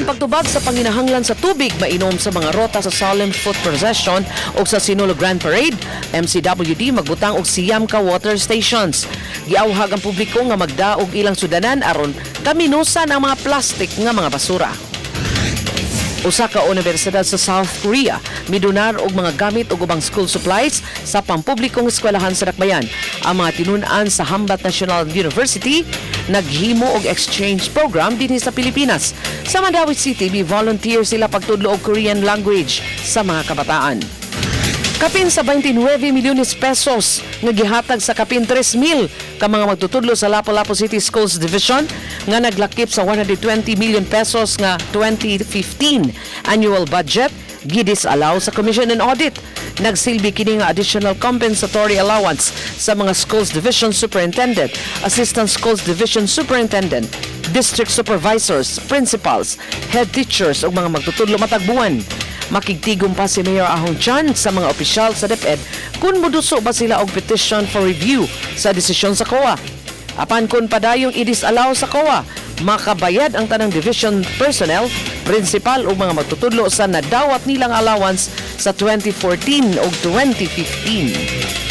Aron pagtubag sa panginahanglan sa tubig mainom sa mga rota sa Solemn Foot Procession o sa Sinulog Grand Parade, MCWD magbutang og 9 ka water stations. Giawhag ang publiko nga magdaog ilang sudanan aron kaminusan ang mga plastic nga mga basura. Usa ka universidad sa South Korea midonar og mga gamit ug ubang school supplies sa pampublikong eskwelahan sa Dakbayan. Ang mga tinun-an sa Hanbat National University naghimo og exchange program dinhi sa Pilipinas. Sa Mandaue City, mi-volunteer sila pagtudlo og Korean language sa mga kabataan. Kapin sa 29 milyones pesos nga gihatag sa kapin 3,000 ka mga magtutudlo sa Lapu-Lapu City Schools Division nga naglakip sa 120 million pesos nga 2015 annual budget gidisallow sa Commission on Audit. Nagsilbi kini nga additional compensatory allowance sa mga schools division superintendent, assistant schools division superintendent, district supervisors, principals, head teachers ug mga magtutudlo matag buwan. Makigtigom pa si Mayor Ahong Chan sa mga opisyal sa DepEd kung muduso ba sila og petition for review sa desisyon sa COA. Apan kung padayong i-disallow sa COA, makabayad ang tanang division personnel, principal ug mga magtutudlo sa nadawat nilang allowance sa 2014 ug 2015.